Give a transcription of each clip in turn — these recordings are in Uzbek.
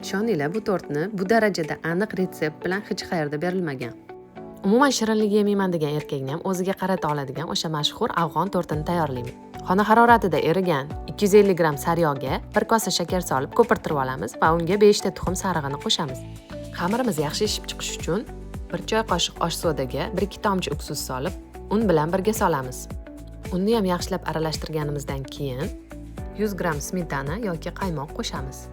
Ishoninglar, bu tortni bu darajada aniq retsept bilan hech qayerda berilmagan. Umuman shirinlik yemayman degan erkakni ham o'ziga qarata oladigan o'sha mashhur afg'on tortini tayyorlaymiz. Xona haroratida erigan 250 gramm sariyog'ga 1 kosa shakar solib ko'pirtirib olamiz va unga 5 ta tuxum sarig'ini qo'shamiz. Xamirimiz yaxshi ishib chiqishi uchun 1 choy qoshiq osh sodaga 1-2 tomchi uksus solib, un bilan birga solamiz. Unni ham yaxshilab aralashtirganimizdan keyin 100 gramm smetana yoki qaymoq qo'shamiz.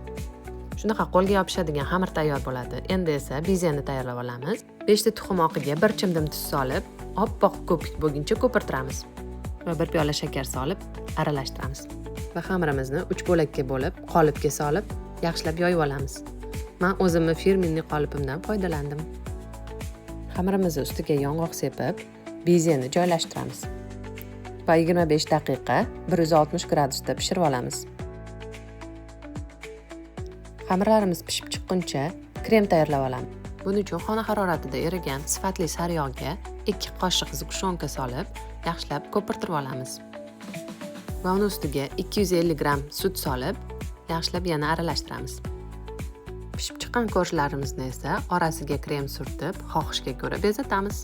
Shunaqa qo'lga yopishadigan xamir tayyor bo'ladi. Endi esa bezeni tayyorlab olamiz. 5 ta tuxum oqiga 1 chimdim tuz solib, oppoq ko'pik bo'lguncha ko'pirtiramiz va 1 piyola shakar solib aralashtiramiz. Va xamirimizni 3 bo'lakka bo'lib, qolipga solib, yaxshilab yoyib olamiz. Men o'zimni фирменный qolipimdan foydalandim. Xamirimizni ustiga yong'oq sepib, bezeni joylashtiramiz. Va 25 daqiqa 160 gradusda pishirib olamiz. Xamirlarimiz pishib chiqquncha krem tayyorlab olamiz. Buning uchun xona haroratida erigan sifatli sariyog'ga 2 qoshiq сгущёнка solib, yaxshilab ko'pirtirib olamiz. Va uni ustiga 250 gramm sut solib, yaxshilab yana aralashtiramiz. Pishib chiqqan корж larimizni esa orasiga krem surtib, xohishga ko'ra bezatamiz.